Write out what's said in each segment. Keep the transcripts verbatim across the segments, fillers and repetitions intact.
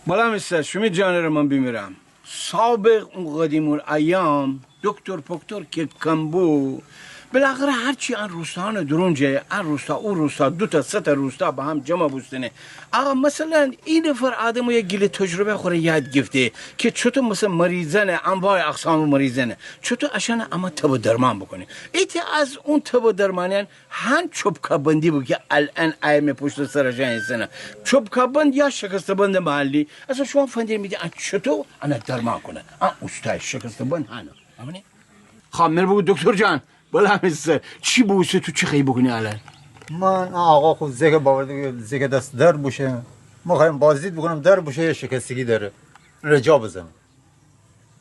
بلا می سر، شیمی جانٚ ره من بیمیرم. سابق اون قدیم الایام دکتر پکتر کی کم بو، بالاخره هرچی ان روستایأنٚ درون جه، ان روستا او روستا، دوتا سه‌تا روستا به هم جمع بوستنه. آقا، مثلاً ای نفر آدمٚ یه گیلٚ تجربه خوره یاد گیفته کی چوطو مثلاً مریضأنه، انواع اقسامٚ مریضأنه، چوطو اشأنه امه تب و درمان بوکونه. ایتأ از اون تب و درمانیأن هن چوبکابندی بو کی الأن ایمه پشتٚ سر اشأن ایسنه. چوبکابند یا شکسته‌بندٚ محلی. اصلاً شومان فندیدی ان چوطو انه درمان کونه؟ ان اوستای شکسته‌بند هنه. خب مره بوگو دکتر جان، بلا می سر، چی بوسته، تو چی خوأیی بوکونی الأن؟ من، آقا، خو زه‌که باورده، زه‌که دس درد بوشه، من خوأیم بازدید بوکونم درد بوشه یا شکستگی دره، رجا بزنم.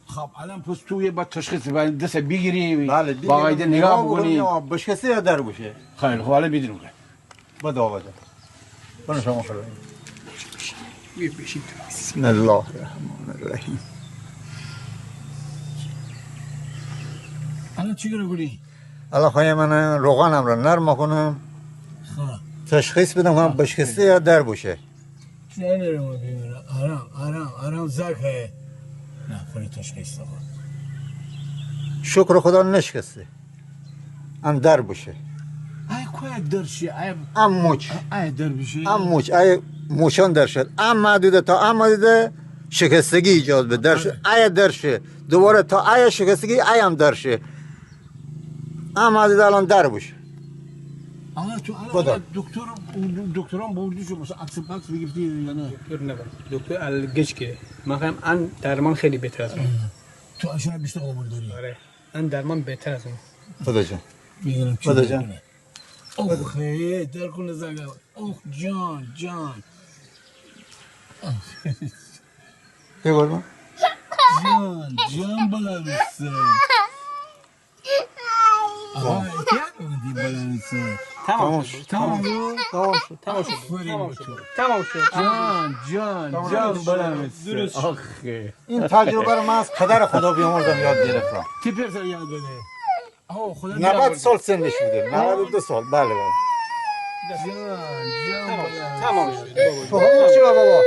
خب الأن پس تو یه با تشخیص بدی، دس بیگیری، بله، بیگیرم، باقاعده نگاه بوکونی. بشکسته یا درد بوشه؟ خیلی خب، الأن بیدینیم. بده آقا جان. بنه شومان خیلی. بسم الله الرحمن الرحیم. الأن چی کار کونی؟ الأن خوأیم انه روغنم ره نرم کونم. خب. تشخیص بدم کی بشکسته یا درد بوشه. آرام، آرام، آرام، زاکه. نه، خوره تشخیص دهه. شکر خدا نشکسته. ان درد بوشه. ای کویه درد شه؟ ای ام موچ. ای درد بوشه؟ ام موچ، ای موچان درد شد. ام محدوده تا ام محدوده شکستگی ایجاد به. درد شد. ای درد شه. دوباره تا ای شکستگی، ای هم درد شه. ام محدوده الأن درد بوشه. آقا تو الأن دکتر، دکتران بوردی شو، مثلاً عکس پکس بیگیفتی یا نه؟ دکتر نه، دکتر الأن گچ که. من خوأیم ان درمان خیلی بهتر از اون. تو اشأنه بیشتر قبول داری؟ آره. ان درمان بهتر از اون. بده جان. بیدینیم چی بده جان. اوه، هی، درد کونه زاکه. اوه، جان، جان. بیا قربان. جان، جان، بلا می سر. آها، ایتأ بلا می سر. تمام شد. تمام شد. تمام شد. تمام شد. آفرین. تمام شد. تمام شد. جان، جان، جان، بلا می سر. درست شد. آخه. این تجربه ره من از پدر خدا بیامرزم یاد گرفتم. تی پئر سر یاد بده. آه، خدا نود سال سنش بوده. نود و دو سال. بله، بله. جان، جان، بلا می سر. تمام شد. تو هم چی بابا؟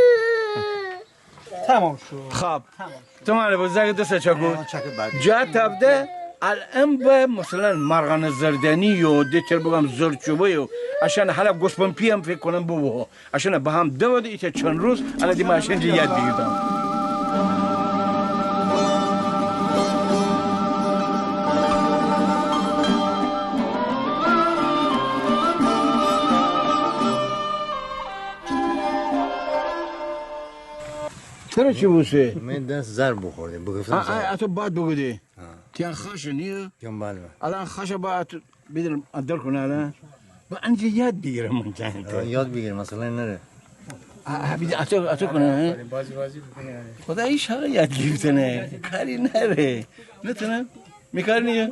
تمام شد. خب. تمام شد. تمام، بو زاکه دس چاکو. آه، چاکو بعد. جا تبده، الأن به مثلاً مرغان زردنی یو، ده تر بگم زردچوبه یو. اشأن حالا گوسپمپی هم فکر کونم ببو. اشأنه به هم دوده، ایتأ چند روز، الأن دی من اشأن جه یاد بیگیردم. تره چی بوسته؟ من دس ضرب بخورده، بگفتم آه، ضرب. آه، اتو باد بگودی. ها. تیان خاشه نیه؟ جنبال. الأن خاشه با اتو بیدینیم، ادر کونه الأن. با انجه یاد بیگیرم من جان تو. آه، یاد بیگیر، مسئله نره. آه، آه، بیدین، اتو، اتو کونه، ها؟ بازی، بازی بکنه. خدا ایش حالا یاد گیفتنه. کاری نره. نتونه؟ می کار نیه.